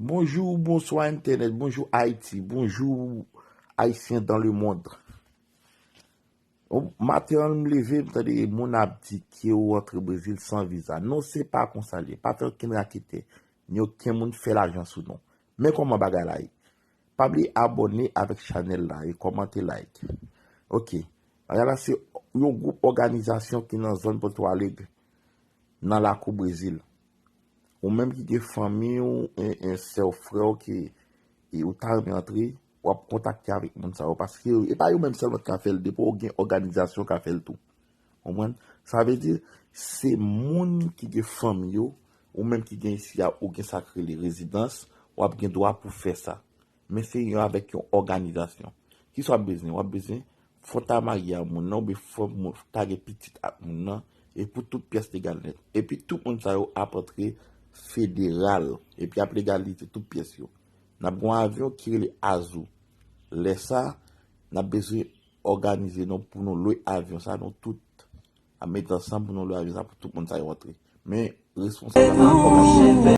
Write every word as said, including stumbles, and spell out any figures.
Bonjou, bonswa entènèt, bonjou Ayiti, bonjou Ayisyen dan le mond. Maten an m leve, m tande moun ap di ke ou antre Brezil san viza. Non, se pa konsa l ye. Pa fè okenn raketè, ni okenn moun fè lajan sou non. Men kòman bagay la ye. Pa bliye abòne avèk chanèl la e kòmante, like. Ok. Bagay la se yon gwoup òganizasyon ki nan zòn Porto Alegre, nan lakou Brezil. Ou menm ki gen fanmi w, en, en sè w, frè w ki e ou ta renmen antre, w ap kontakte avèk moun sa yo. Paske e pa yo menm sèlman ki ka fè l, depi w gen òganizasyon ka fè l tou. Konprann? Sa vle di, se moun ki gen fanmi yo, ou menm ki gen isi a, ou gen sa k rele rezidans, w ap gen dwa pou fè sa. Men se yon avèk yon òganizasyon. Kisa w ap bezwen? W ap bezwen fò w ta marye ak moun nan, oubyen fò w ta gen pitit ak moun nan, e pou tout pyès legal nèt. Epi tout moun sa yo ap antre federal, epi ap legalize tout pyès yo. N ap gen yon avyon ki rele Azul. Lè sa, n ap bezwen òganize nou pou nou lwe avyon sa, nou tout ap mete ansanm pou nou lwe avyon sa pou tout moun sa yo antre. Men, responsab la pa kòmanse.